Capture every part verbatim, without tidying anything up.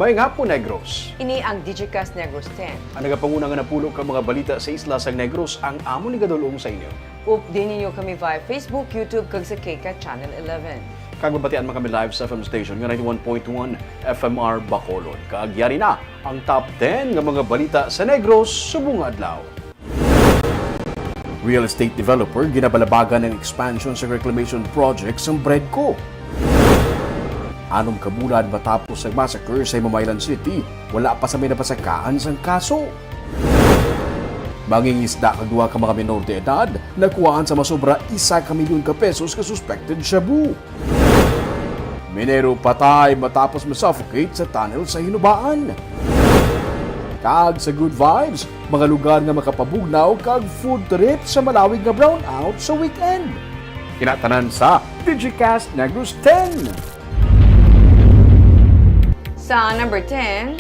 Maayong hapon, Negros. Ini ang Digicast Negros ten. Ang nagapanguna nga napulo ka mga balita sa isla sang Negros ang amon igadul-ong sa inyo. Updi ninyo kami via Facebook, YouTube, kag sa K CAT Channel eleven. Kag mabatian man kami live sa F M station nga ninety-one point one F M R Bacolod. Kag yari na ang top ten nga mga balita sa Negros subong nga adlaw. Real estate developer ginabalabagan ang expansion sa reclamation project sang BREDCO. Anom ka bulan matapos ang massacre sa Himamaylan City, wala pa sa may napasakaan sang kaso. Mangingisda kag duha ka mga menor de edad nakuhaan sa masobra isa ka milyon ka pesos ka suspected shabu. Minero patay matapos ma-suffocate sa tunnel sa Hinubaan. Kag sa Good Vibes, mga lugar nga makapabugnaw kag food trip sa malawig nga brownout sa weekend. Kinatanan sa Digicast Negros ten. Sa number ten,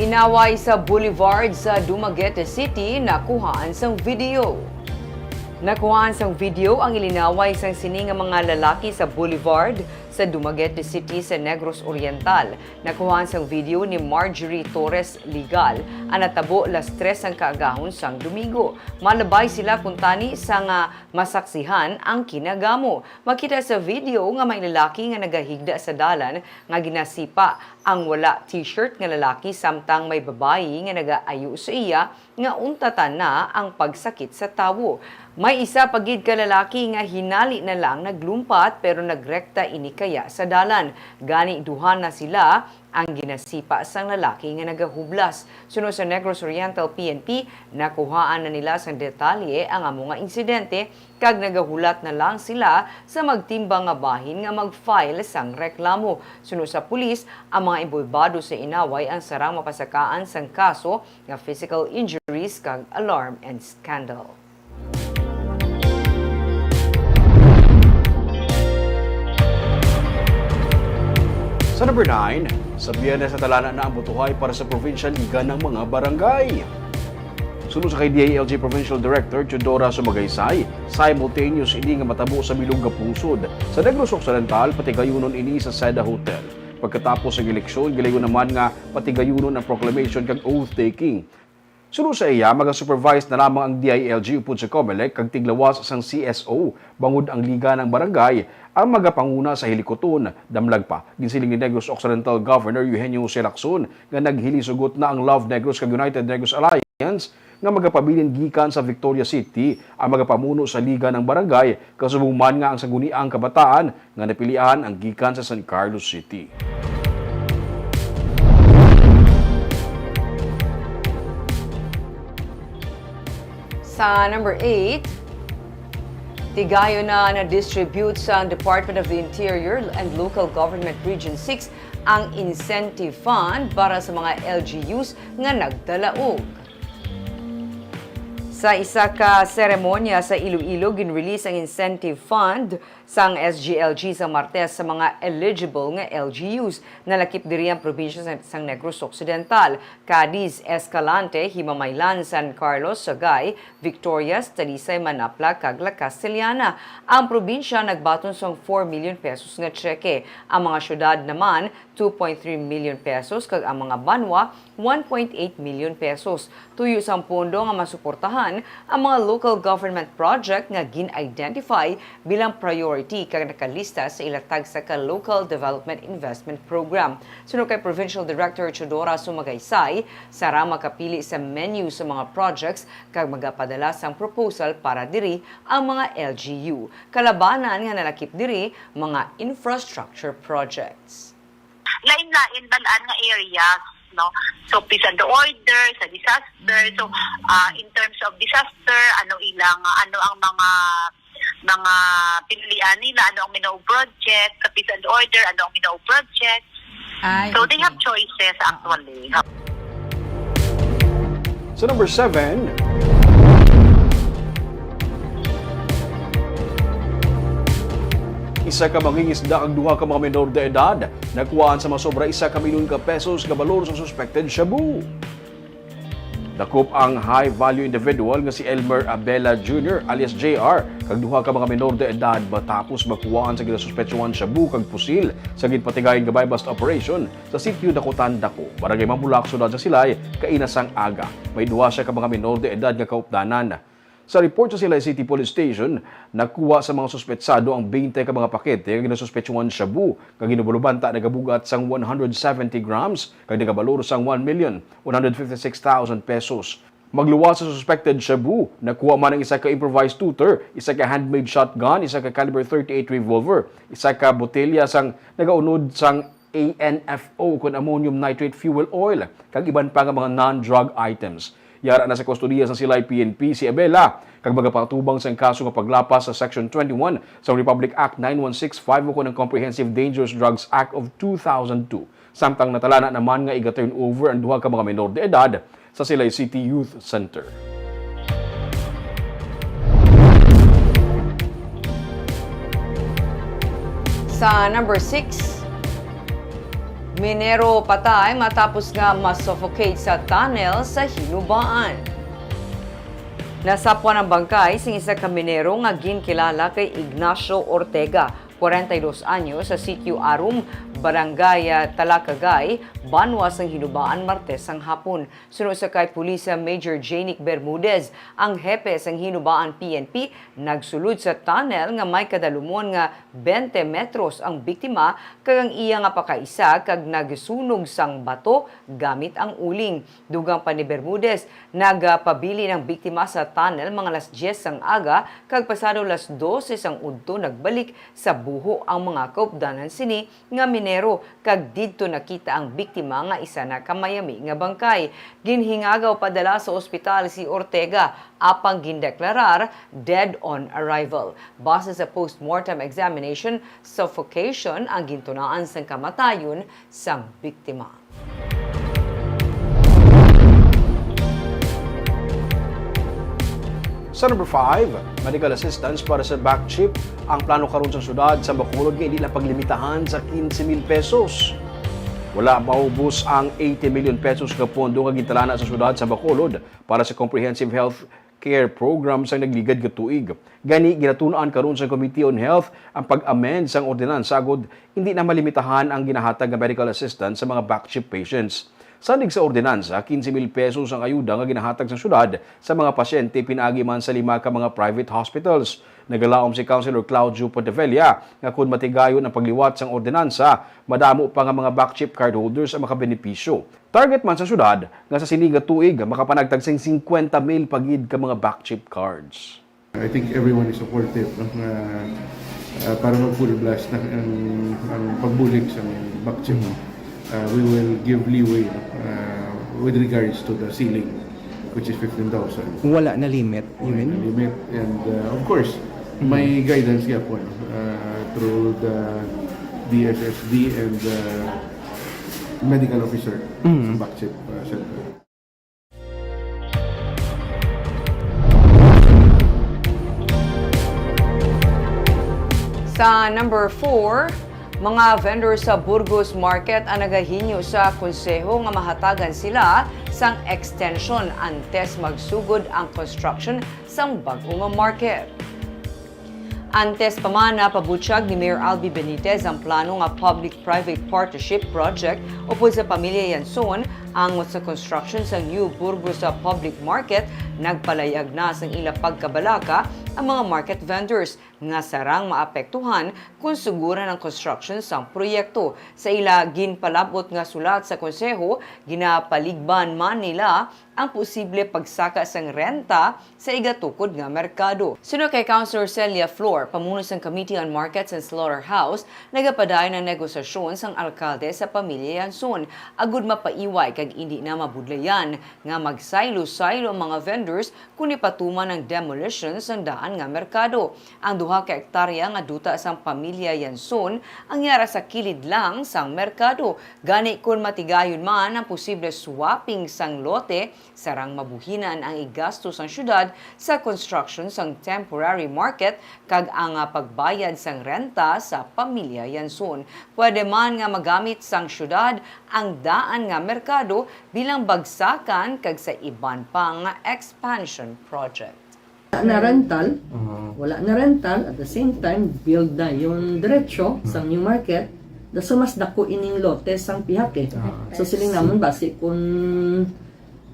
inaway sa Boulevard sa Dumaguete City nakuhaan sang video. Nakuhaan sang video ang ilinaway sang sini nga mga lalaki sa Boulevard sa Dumaguete City sa Negros Oriental. Nakuhaan sang video ni Marjorie Torres Legal ang natabo las tres sang kaagahon sang Domingo. Malabay sila kuntani sa nga masaksihan ang kinagamo. Makita sa video nga may lalaki nga nagahigda sa dalan nga ginasipa ang wala t-shirt nga lalaki, samtang may babayi nga nagaayo sa iya nga untatan na ang pagsakit sa tawo. May isa pa gid ka lalaki nga hinali na lang naglumpat, pero nagrekta ini kaya sa dalan. Gani, duha na sila ang ginasipa sang lalaki nga nagahublas. Suno sa Negros Oriental P N P, nakuhaan na nila sang detalye ang amo nga insidente, kag nagahulat na lang sila sa magtimbang nga bahin nga mag-file sang reklamo. Suno sa pulis, ang mga inbolbado sa inaway ang sarang mapasakaan sang kaso nga physical injuries kag alarm and scandal. Sa number nine, sa Biyernes, natalana na ang butuhay para sa Provincial Liga ng mga Barangay. Suno sa kay D I L G Provincial Director Teodora Sumagaysay, simultaneous ini nga matabo sa bilog nga pungsod. Sa Negros Occidental, patigayunon ini sa Seda Hotel. Pagkatapos sang eleksyon, gilayon naman nga patigayunon ang proclamation kag oath-taking. Suno sa iya, maga-supervise na lamang ang D I L G upod sa Comelec kag tiglawas sang C S O, bangod ang Liga ng Barangay ang magapanguna sa hilikuton. Damlag pa, ginsiling ni Negros Occidental Governor Eugenio Jose Lacson nga naghilisugot na ang Love Negros kag United Negros Alliance nga magapabilin gikan sa Victoria City ang magapamuno sa Liga ng Barangay, kasubong man nga ang Sangguniang Kabataan nga napilian ang gikan sa San Carlos City. Sa number eight, tigayon na na-distribute sa Department of the Interior and Local Government Region six ang incentive fund para sa mga L G Us nga nagdalaog. Sa isa ka seremonya sa Iloilo, gin-release ang incentive fund sang S G L G sa Martes sa mga eligible nga L G Us. Nalakip diri ang probinsya sa, sang Negros Occidental, Cadiz, Escalante, Himamaylan, San Carlos, Sagay, Victorias, Talisay, Manapla, kag La Castellana. Ang probinsya nagbaton sang four million pesos nga tseke. Ang mga syudad naman, two point three million pesos, kag ang mga banwa, one point eight million pesos. Tuyo sang pondo nga masuportahan ang mga local government project nga gin-identify bilang priority kag nakalista sa ila tagsa ka Local Development Investment Program. Suno kay Provincial Director Teodora Sumagaysay, sarang makapili sa menu sa mga projects kag magapadala sang proposal para diri ang mga L G U. Kalabanan nga nalakip diri, mga infrastructure projects. Lain-lain balaan nga areas, no? So, peace and order, sa disaster. So, ah, in terms of disaster, ano ilang, ano ang mga, mga pinilian nila, ano ang Minao project, sa peace and order, ano ang Minao project. Ay, So, they okay. have choices, actually. Sa number seven, isa ka mangingisda kag duha ka mga menor de edad nakuhaan sa masobra isa ka milyon ka pesos nga balor sa suspected shabu. Sakop ang high-value individual nga si Elmer Abela Junior alias J R kag duha ka mga menor de edad matapos makuhaan sa ginasuspetsuhan shabu kag pusil sa ginpatigayon nga buy-bust operation sa sitio Dakutan Dako, Barangay Mambulak, Sudad sa Silay, kaina sang aga. May duha sia ka mga menor de edad nga kaupdanan. Sa report sa Silay City Police Station, nakuha sa mga suspetsado ang twenty ka mga pakete nga ginasuspetsuhan shabu nga ginubulubanta nagabugat sang one hundred seventy grams kag nagabalor sang one million one hundred fifty-six thousand pesos. Magluwas sa suspected shabu, nakuha man ang isa ka improvised tutor, isa ka handmade shotgun, isa ka caliber thirty-eight revolver, isa ka botelya sang nagaunod sang A N F O kon ammonium nitrate fuel oil, kag iban pa nga mga non-drug items. Yara na sa kustodiya sa Silay P N P si Abela, kag magapatubang sang kaso nga paglapas sa Section twenty-one sa Republic Act nine one six five ukon ang Comprehensive Dangerous Drugs Act of two thousand two. Samtang natalana naman nga iga-turn over ang duha ka mga menor de edad sa Silay City Youth Center. Sa number six, minero patay matapos nga ma-suffocate sa tunnel sa Hinubaan. Nasapwan ang bangkay sing isa ka minero nga ginkilala kay Ignacio Ortega, kwarenta y dos anyos, sa sitio Arum, Barangay, ah, Talacagay, banwa sang Hinubaan, Martes sang hapon. Suno sa kay Pulis Major Janic Bermudez, ang hepe sang Hinubaan P N P, nagsulod sa tunnel nga may kadalumon nga twenty metros ang biktima kag ang iya nga pakaisa kag nagsunog sang bato gamit ang uling. Dugang pa ni Bermudez, nagapabilin ang biktima sa tunnel mga alas diyes sang aga kag pasado alas dose sang udto nagbalik sa buho ang mga kaupdanan sini nga minero kag didto nakita ang biktima nga isa na ka mayami nga bangkay. Ginhingagaw padala sa ospital si Ortega apang gindeklarar dead on arrival. Base sa postmortem examination, suffocation ang gintunaan sang kamatayon sang biktima. Sa number five, medical assistance para sa back chip ang plano karon sa syudad sa Bacolod nga hindi lang paglimitahan sa quince mil pesos. Wala maubos ang eighty million pesos nga pondo nga gintalana sa syudad sa Bacolod para sa Comprehensive Health Care Program sang nagligad nga tuig. Gani, ginatun-an karon sa Committee on Health ang pag-amend sang ordinansa agud hindi na malimitahan ang ginahatag nga medical assistance sa mga back chip patients. Salig sa ordinansa, quince mil pesos ang ayuda nga ginahatag sa syudad sa mga pasyente pinaagi man sa lima ka mga private hospitals. Nagalaom si Councilor Claudio Pontevella nga kon matigayon ang pagliwat sang ordinansa, madamo pa nga mga back chip cardholders ang makabenepisyo. Target man sa syudad nga sa sini nga tuig makapanagtag sing singkwenta mil pa gid ka mga back chip cards. I think everyone is supportive, no, nga, ah, para mag full blast na ang, ang pagbulig sa back chip. Ah, we will give leeway, no, ah, with regards to the ceiling, which is fifteen thousand. Wala na limit, you May mean? limit. And, uh, of course, may guidance nga po, no, uh, through the D S S D and the medical officer sa back chip, uh, center. Sa number four, mga vendor sa Burgos Market ang nagahinyo sa konseho nga mahatagan sila sang extension antes magsugod ang construction sang bag-o nga market. Antes pa man, napabutyag ni Mayor Albi Benitez ang plano nga public-private partnership project upod sa pamilya Yanson angot sa construction sa New Burgos Public Market. Nagpalayag na sang ila pagkabalaka ang mga market vendors nga sarang maapektuhan kon suguran ang construction sang proyekto. Sa ila ginpalab-ot nga sulat sa konseho, ginapaligban man nila ang posible pagsaka sang renta sa igatukod nga merkado. Suno kay Councilor Celia Flor, pamuno sang Committee on Markets and Slaughterhouse, nagapadayon ang negosasyon sang alkalde sa pamilya Yanson agud mapaiway kag indi na mabudlayan nga magsaylo-saylo ang mga vendor Years kon ipatuman ang demolition sang daan nga merkado. Ang duha ka ektarya nga duta sang pamilya Yanson ang yara sa kilid lang sang merkado. Gani, kon matigayon man ang posible swapping sang lote, sarang mabuhinan ang igasto sang syudad sa construction sang temporary market kag ang, ah, pagbayad sang renta sa pamilya Yanson. Pwede man nga magamit sang syudad ang daan nga merkado bilang bagsakan kag sa iban pa nga expansion project. Wala na rental, Oo. wala na rental, at the same time, build na yung diretso sa new market, daso mas dako ining lote sang pihak eh. Ah. So, siling naman, basi kung,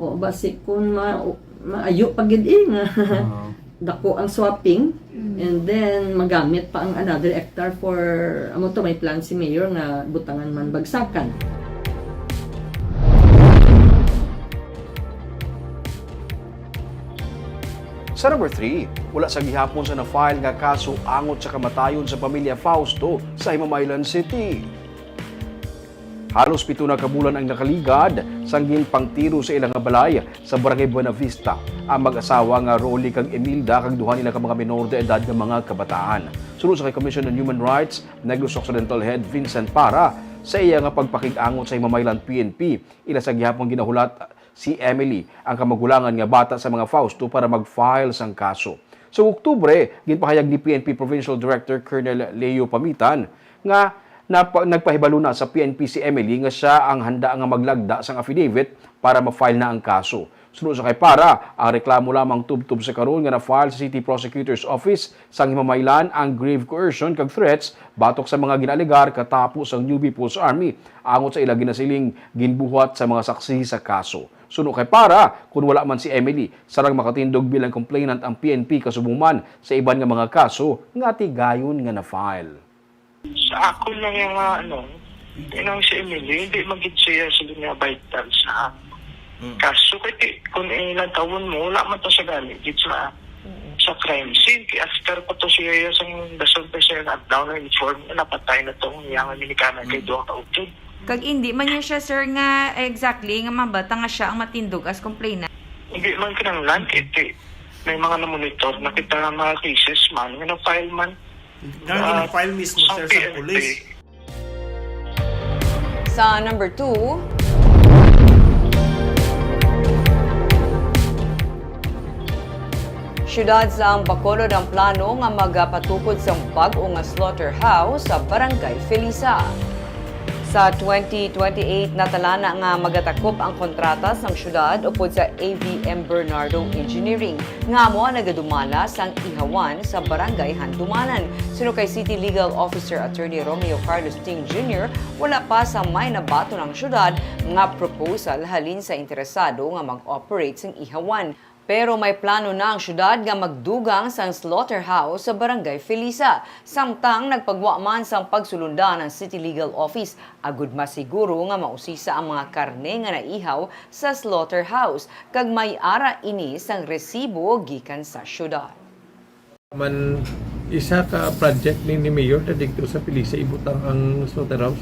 o, basi kung ma-, maayo pa gid eh, nga Oo. dako ang swapping, and then magamit pa ang another hectare for, amo to, may plan si Mayor nga butangan man bagsakan. Sa number three, wala sa gihapon sa na-file nga kaso angot sa kamatayon sa pamilya Fausto sa Himamaylan City. Halos pito na ka bulan ang nakaligad sang ginpangtiro sa ila nga balay sa Barangay Buenavista ang mag-asawa nga Rolly kag Emilda kag duha nila ka mga menor de edad nga mga kabataan. Suno sa kay Commission on Human Rights, Negros Occidental Head Vincent Para, sa iya nga pagpakig-angot sa Himamaylan P N P, ila sa gihapon ginahulat si Emily, ang kamagulangan nga bata sa mga Fausto, para mag-file sang kaso. Sa Oktubre, ginpahayag ni P N P Provincial Director Colonel Leo Pamitan nga napa-, nagpahibalo na sa P N P si Emily nga siya ang handa nga maglagda sang affidavit para ma-file na ang kaso. Suno sa kay Para, ang reklamo lamang tubtob sa karon nga na-file sa City Prosecutor's Office sang Himamaylan ang grave coercion kag threats batok sa mga ginaalegar katapo sang New People's Army angot sa ila ginasiling ginbuhat sa mga saksi sa kaso. Suno kay Para, kun wala man si Emily, sarang makatindog bilang complainant ang P N P kasubong man sa iban nga mga kaso nga tigayon nga na-file. Sa ako lang yung, ah, ano, inang si Emily, hindi man gid siya sila nga vital sa Mm. kaso. Kay ti-, kung ilantawon mo, wala man to siya gani gid sa, Mm. sa crime scene. Kay after pa to siya yung sang dasal pa siya na down na inform na napatay na tong iyang Amerikana kay Mm. duha ka utod. Kag hindi man niya siya, sir, nga exactly nga mabata nga siya ang matindog as complainant. Hindi man kinahanglan, kay ti-, may mga na-monitor na kita nga mga cases man, nga na-file man. Kang Ah, gina-file mismo, sa sir, sa P N P. Police. Sa number two, siyudad sang Bacolod ang plano nga magapatukod sang bag-o nga slaughterhouse sa Barangay Felisa. Sa twenty twenty-eight, natalana nga magatakop ang kontrata sang siyudad upod sa A V M Bernardo Engineering, nga amo ang nagadumala sang ihawan sa Barangay Handumanan. Suno kay City Legal Officer Attorney Romeo Carlos Ting Junior, wala pa sa may nabaton ang siyudad nga proposal halin sa interesado nga mag-operate sang ihawan. Pero may plano na ang siyudad nga magdugang sang slaughterhouse sa Barangay Felisa, samtang nagpagwa man sang pagsulondan ang City Legal Office agud masiguro nga mausisa ang mga karne nga naihaw sa slaughterhouse, kag may ara ini sang resibo gikan sa siyudad. Man, isa ka project ni, ni Mayor na dito sa Felisa, ibutang ang slaughterhouse.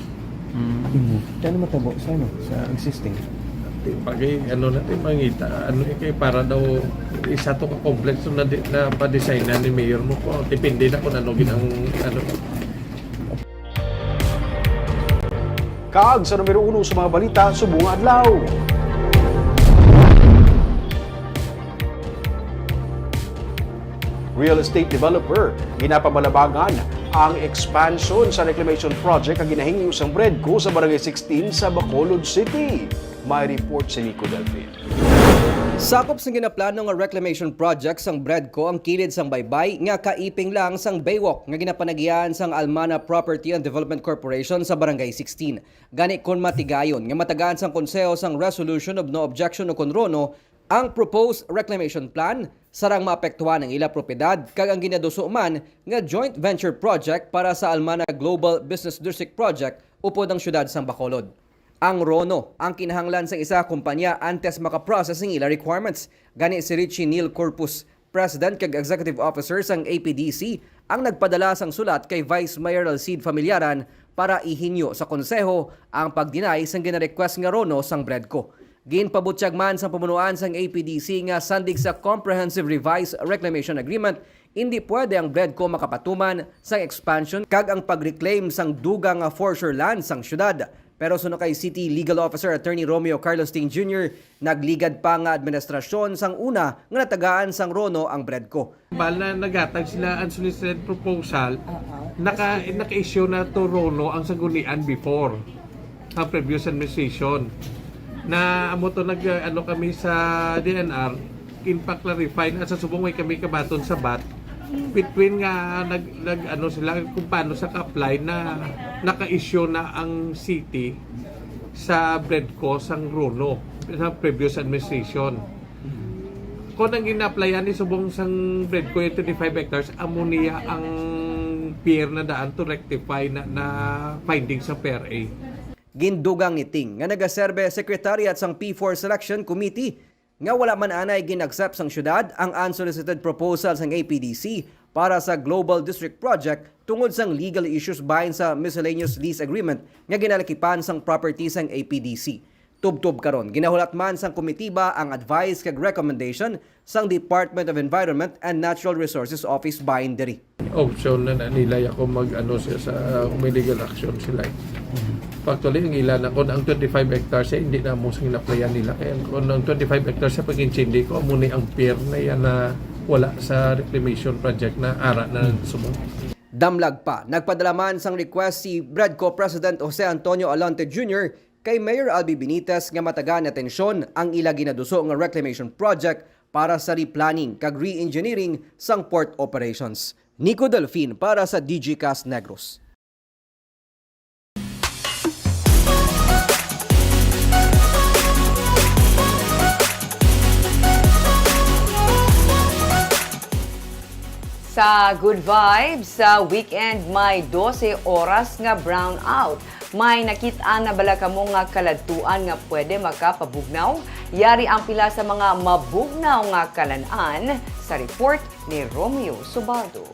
Mm. Kano matabo sa, ano, sa existing? Di, pag, ano natin, mangita, ano, eh, kay para daw isa to ka complex na di, na pa-design na ni Mayor mo po. Depende na kung ano gid ang, ano. Kag sa numero uno sa mga balita subong nga adlaw. Real estate developer, ginapamalabagan ang expansion sa reclamation project nga ginahingyo sang BREDCO sa Barangay sixteen sa Bacolod City. May report si Nico Delfin. Sakop sang ginaplano nga reclamation project sang BREDCO ang kilid sang baybay nga kaiping lang sang Baywalk nga ginapanagian sang Almana Property and Development Corporation sa Barangay sixteen. Gani, kon matigayon nga matagaan sang konseho sang Resolution of No Objection o kon RONO, ang proposed reclamation plan, sarang maapektuhan ang ila propiedad kag ang ginaduso man nga joint venture project para sa Almana Global Business District Project upod ang siyudad sang Bacolod. Ang RONO ang kinahanglan sang isa ka kumpanya antes maka-process ang ila requirements. Gani, si Richie Neil Corpus, President kag Executive Officer sang A P D C, ang nagpadala sang sulat kay Vice Mayor Alcide Familiaran para ihinyo sa konseho ang pag-deny sang gina-request nga RONO sang BREDCO. Ginpabutyag man sang pamunuan sang A P D C nga sandig sa Comprehensive Revised Reclamation Agreement, indi pwede ang BREDCO makapatuman sang expansion kag ang pag-reclaim sang dugang nga foreshore land sang syudad. Pero suno kay City Legal Officer Attorney Romeo Carlos Ting Junior, nagligad pa nga administrasyon sang una nga natagaan sang RONO ang BREDCO. Bal na naghatag sila unsolicited proposal, Oo. naka, naka-issue na to RONO ang Sanggunian before, sa previous administration. Na amo to nag, ano kami sa D N R, ginpa-clarify na sa subong way kami kabaton sa bat, between nga nag, nag, ano sila, kung paano sa ka-apply na naka-issue na ang city sa BREDCO sang RONO sa previous administration. Kung ang gina-applyan ni subong sang BREDCO yung twenty-five hectares, amo niya ang pier na daan to rectify na, na findings sa P R A. Gindugang ni Ting nga nagaserbe secretariat sang P four Selection Committee nga wala man anay gin-accept sang syudad ang unsolicited proposal sang A P D C para sa Global District Project tungod sang legal issues bahin sa miscellaneous lease agreement nga ginalakipan sang property sang A P D C. Tubtob karon, ginahulat man sang komitiba ang advice kag recommendation sang Department of Environment and Natural Resources Office bahin diri. Option na, na nila ako mag, ano, siya sa, kung may legal action sila. Actually, ang ila na, kung ang twenty-five hectares, eh, hindi na mo sa ginaplayan nila. Kaya kung ang twenty-five hectares sa pag-intindi ko, amo ni ang pier na yan na wala sa reclamation project na ara na Hmm. subong. Damlag pa, nagpadala man sang request si BREDCO President Jose Antonio Alante Junior kay Mayor Albee Benitez nga matagaan atensyon ang ila ginaduso nga reclamation project para sa replanning kag re-engineering sang port operations. Nico Delfin para sa Digicast Negros. Sa Good Vibes, sa weekend may dose oras nga brownout. May nakit-an na bala kamo nga kaladtuan nga pwede makapabugnaw? Yari ang pila sa mga mabugnaw nga kalan-an sa report ni Romeo Subaldo.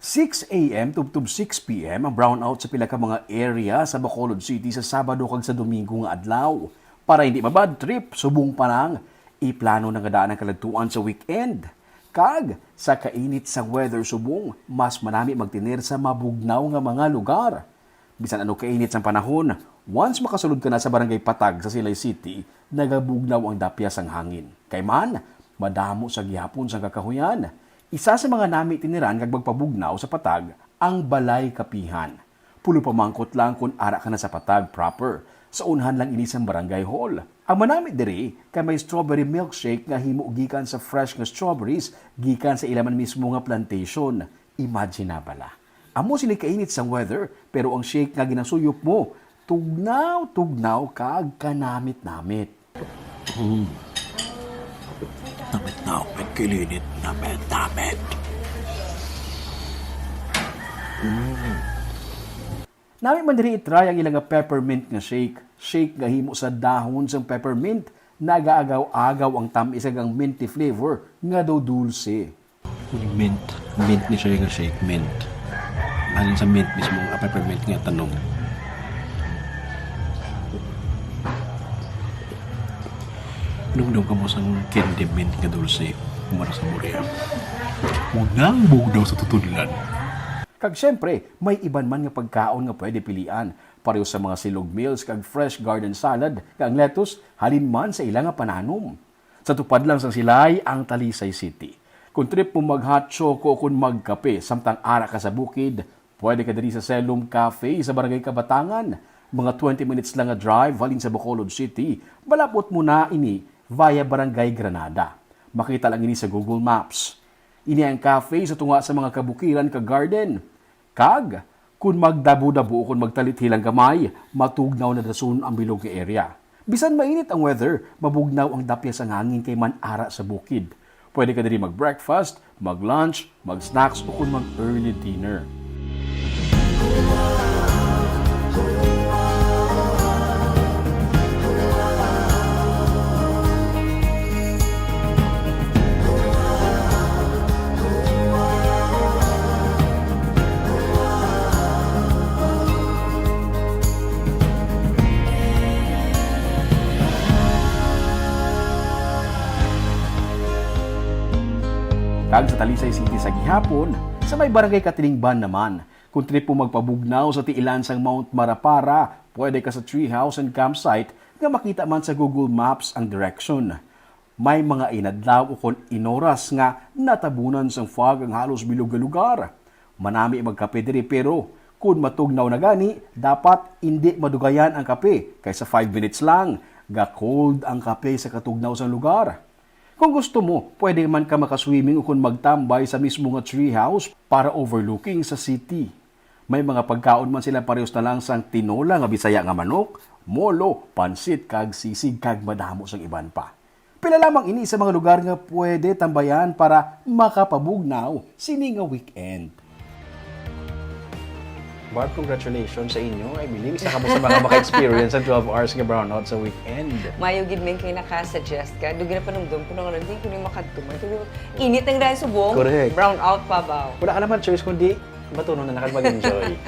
Six A M tubtob six P M ang brownout sa pila ka mga area sa Bacolod City sa Sabado kag sa Domingo nga adlaw. Para hindi ma-bad trip, subong pa lang, iplano na nga daan ang kaladtuan sa weekend. Kag sa kainit sang weather subong, mas manami magtener sa mabugnaw nga mga lugar. Bisan ano kainit sang panahon, once makasulod ka na sa Barangay Patag sa Silay City, nagabugnaw ang dapya sang hangin. Kay man, madamo sa gihapon sang kakahuyan. Isa sa mga nami tiniran kag magpabugnaw sa Patag ang Balay Kapihan. Pulo pamangkot lang kon ara ka na sa Patag proper. Sa unhan lang ini sang Barangay Hall. Ang manami diri kay may strawberry milkshake nga himo gikan sa fresh nga strawberries gikan sa ila man mismo nga plantation. Imagine na bala. Amo sini kainit sang weather, pero ang shake nga ginasuyop mo, tugnaw, tugnaw kag kanamit-namit. Mm. Namit-namit, kilinit, namit-namit. Mm. Nami man diri i-try ang ila nga peppermint nga shake. Shake nga himo sa dahon sang peppermint, nagaagaw-agaw ang tamis kag ang minty flavor nga daw dulce. Mint. Mint ni siya nga shake. Mint. Halin sa mint mismo, ang peppermint nga tanom. Numdom ka mo sang candy mint nga dulce, humara sa Moria. Munang bugnaw sa tutudlan. Kag siyempre, may iban man nga pagkaon nga pwede pilian, pareho sa mga silog meals kag fresh garden salad, nga ang lettuce halin man sa ila nga pananom. Sa tupad lang sang Silay ang Talisay City. Kung trip mo mag-hot choco o kung magkape samtang ara ka sa bukid, pwede ka diri sa Selum Cafe sa Barangay Kabatangan. Mga twenty minutes lang nga drive halin sa Bacolod City. Malapot mo na ini via Barangay Granada. Makita lang ini sa Google Maps. Ini ang cafe sa tunga sa mga kabukiran kag garden. Kag, kun magdabo-dabo o kun magtalit-hilang gamay, matugnaw na dason ang bilog nga area. Bisan mainit ang weather, mabugnaw ang dapya sang hangin kay man ara sa bukid. Pwede ka diri mag-breakfast, mag-lunch, mag-snacks, o kun mag-early dinner. Ag sa Talisay City sa gihapon, sa may barangay Katilingban naman, kung trip mo magpabugnaw sa tiilan sang Mount Marapara, pwede ka sa Tree House and Campsite nga makita man sa Google Maps ang direction. May mga inadlaw ukon inoras nga natabunan sang fog ang halos bilog nga lugar. Manami magkape diri, pero kun matugnaw na gani, dapat indi madugayan ang kape, kay sa five minutes lang, ga-cold ang kape sa katugnaw sang lugar. Kung gusto mo, pwede man ka makaswimming ukon magtambay sa mismo nga tree house para overlooking sa city. May mga pagkaon man sila, parehos na lang sang tinola nga Bisaya nga manok, molo, pansit, kag sisig, kag madamo sang iban pa. Pila lamang ini sa mga lugar nga pwede tambayan para makapabugnaw sini nga weekend. Barb, congratulations sa inyo. I believe isa kamo sa mga maka-experience sa twelve hours nga brownout sa weekend. Mayo gid, Ming, kay naka-suggest ka. Dugi na panumdom ko na nga, di ko ni makadto man. Kay init ang dahil subong. Correct. Brownout pa ba? Wala ka naman choice kundi matuno na nakag mag-enjoy.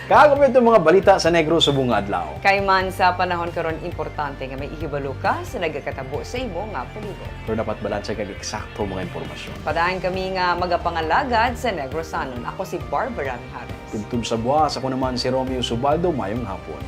Kag amo itong mga balita sa Negros subong nga adlaw. Kay man sa panahon karon, importante nga may ihibalo ka sa nagakatabo sa imo nga palibot. Pero dapat balanse kag eksakto mga impormasyon. Padayon kami nga magapangalagad sa Negrosanon. Ako si Barbara Mijares. Tubtob sa buwas, ako naman si Romeo Subaldo. Mayong hapon.